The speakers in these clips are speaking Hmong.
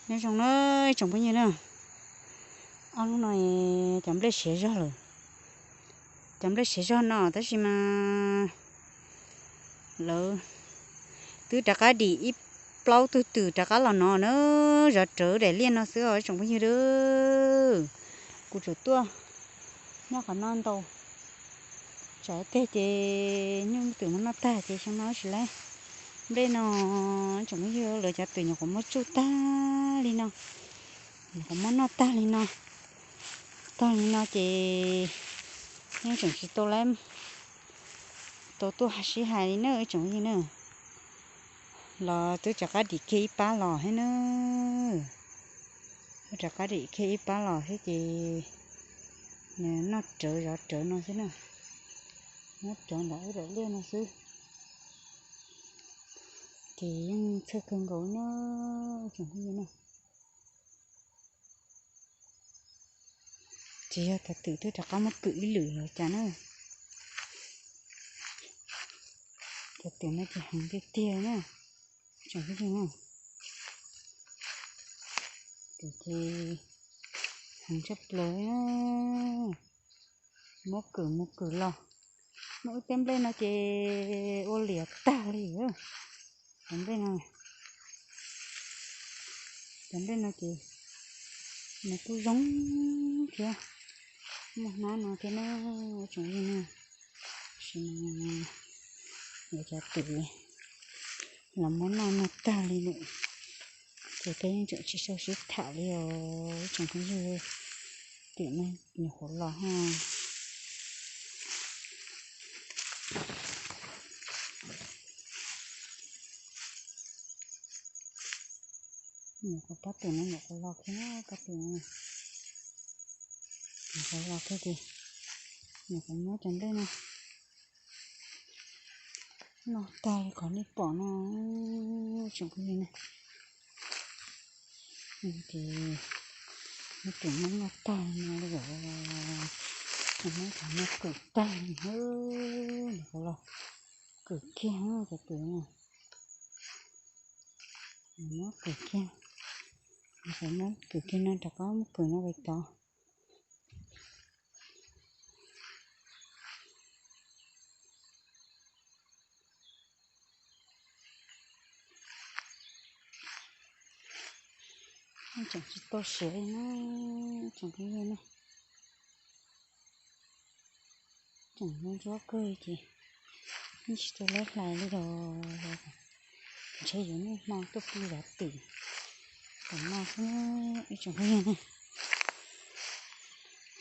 Nyob zoo na ib tsoom phooj ywg na, ob hnub no cov nplej siav zog lawm. Cov nplej siav zog no tab sis mas lawv twb rov qab dim ib plaub tug twm rov qab los no na, zov rawv daim liaj no xwb os ib tsoom phooj ywg a. Kuv tsuas tuaj nyob qhov no ntau, tsam teg ces nyuj twm muab noj tag ces xyoo no tsis laib nplej no. Ib tsoom phooj ywg, lawv cov twm nyuam qhuav muab tsuj tag li no, nyuam qhuav muab noj tag li no, tag li no ces yeej tseem tsis tau laib tau tuaj sib hais li na ib tsoom phooj ywg na. Los twb rov qab dim kiag ib pab los thiab na, twb rov qab dim kiag ib pab los thiab ces noj rawv zov rawv no xwb na, nyob rawv ntawm wb daim liaj no xwb. Ces yeej txhawj kawg nkaus na ib tsoom phooj ywg na. Tsis yog cov twm twb rov qab muab kwm ib lwm los cas na. Cov twm no ces heev tiag tiag na, tsoom phooj ywg na. Twm ces heev tshaj plaws na, muab kwm mus kwm los. Muab wb tej nplej no ces ua liam tag li. Cov nplej no, cov nplej no ces nws kuj zoo thiab, muaj hnab no thiab na tsoom phooj ywg na. Tab sis mas cov twm los muab noj no tag li lawm ces peb yeej tseem tsis sau sib tham li os ib tsoom phooj ywg. Twm no nyuam qhuav los ha. Nyuam qhuav, pob twm no nyuam qhuav los kiag, pob twm no nyuam qhuav los kiag ces nyuam qhuav muab cov nplej no noj tag li qhov nej pom no tsoom phooj ywg na. Ces muab twm no noj tag li no li, muab cov no kwm tag li, nyuam qhuav los kwm kiag cov twm no. Muab kwm kiag, muab kwm kiag no rov qab muab kwm no pem tod. Tseem tsis tau siav li na tsoom phooj ywg na. Tseem ntsuab kawg ces yeej tsis tau laib hlais li los. Ntshe yuav niaj hmo tuaj pw zov twm tom no xwb ib tsoom phooj ywg na.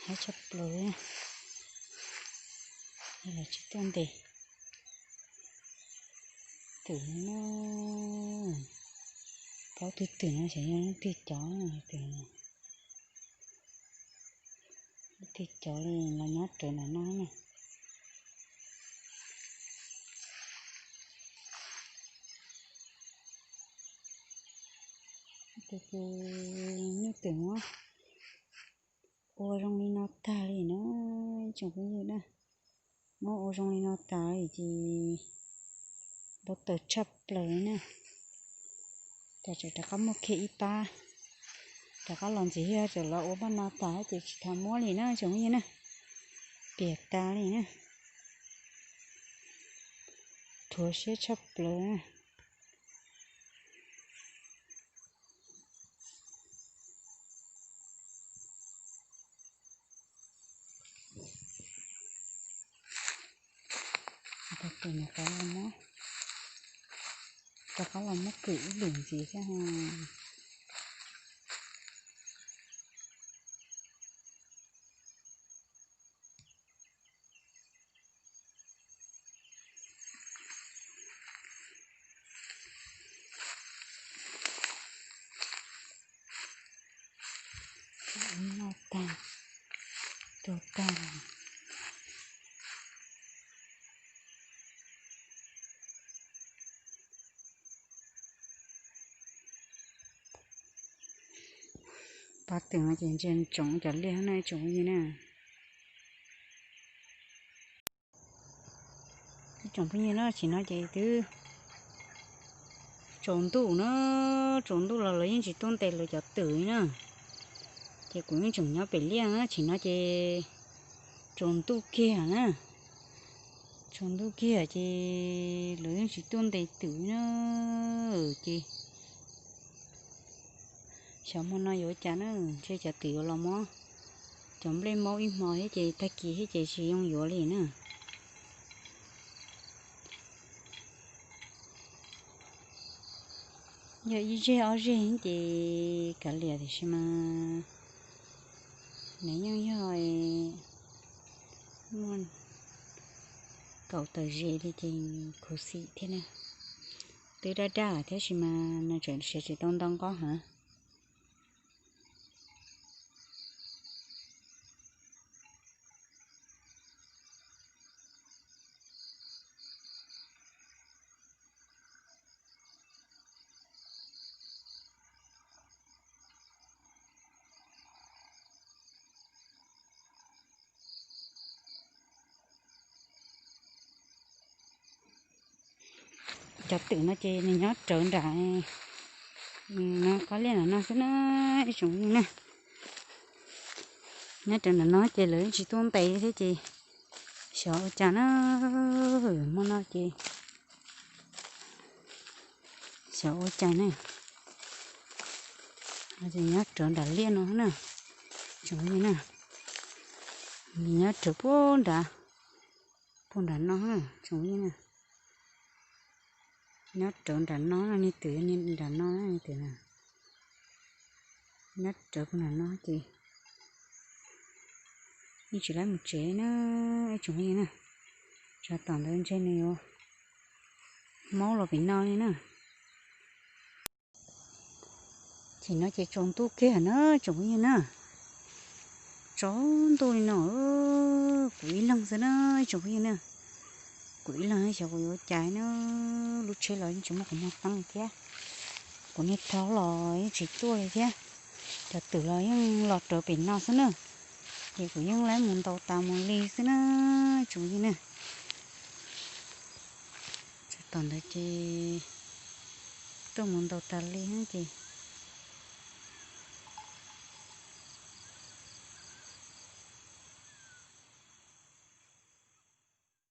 Haib tshaj plaws li, lawv tsis tuaj ntes twm na. Plaub tug twm no xyov yog leej twg cov, leej twg cov li los nyob rawv ntawm no na. Ces nyuj twm muab ua zoo li no tag li na tsoom phooj ywg na. Muab ua zoo li no tas li ces npau taws tshaj plaws li na. Ces tseem rov qab muaj kiag ib pab rov qab los ntxiv, yog tseem los ua npaj no tas ces tsis tas muab li na tsoom phooj ywg na. Piam tas li na. Rhuav siab tshaj plaws na. Rov qab los muab, rov qab los muab kwm ib lwm ntxiv thiab. Noj tag, tuag tag. Pob twm no ces ntsia ntsoov cov liaj na ib tsoom phooj ywg na. Ib tsoom phooj ywg na, tam sim no ces twb Tsaus ntuj na, tsaus ntuj los lawv yeej tsis tuaj ntes lawv cov twm na. Ces kuv yeej tseem nyob pem liaj na, tsis no ces tsaus ntuj kiag na. Tsaus ntuj kiag ces lawv yeej tsis tuaj ntes twm na. Ces xyov hmo no yuav ua cas na, ntshe cov twm yuav los muab cov nplej maub ib hmo thiab ces tag kis thiab ces tsis zoo yuav li na. Yog ib zeg ob zeg ces kav liam tiam sis mas nws yeej yog muaj kaum tawm zes li ces khuv xim thiab na. Twb daj daj thiab sis mas nws tseem siav tsis tau ntau nqob hev. Cov twm no ces nws nyob rawv nram no, qab liaj nram no xwb na, ib tsoom phooj ywg na. Nyob rawv nram no ces lawv tsis tuaj ntes thiab ces xyov ua cas na, hmo no ces xyov ua cas ne. Nyob rawv nram liaj no na, tsoom phooj ywg na, nyob rawv puag nrad, puag nram no, tsoom phooj ywg na. Nyob rawv nram no, niag twm nram no, niag twm na. Nyob rawv puag nram no ces yeej tsis laib mus tsev na, ib tsoom phooj ywg na. Tsam tom ntawd ntshe nws yuav maub los pem no li na. Ces no ces tsaus ntuj kiag na, tsoom phooj ywg na. Tsaus ntuj li no, kuv ib leeg xwb na, ib tsoom phooj ywg na. Kuv ib leeg xyov kuv yuav ua cas na, lub tsheb los yeej tsis muaj qhov muag teeb li thiab. Kuv niag hlob los yeej tsis tuaj li thiab. Cov twm los yeej los rawv pem no xwb na. Ces kuv yeej laib mus ntaus tas mus li xwb na, tsoom phooj ywg na. Tsam tom ntawd ces tuaj mus ntaus tas li ces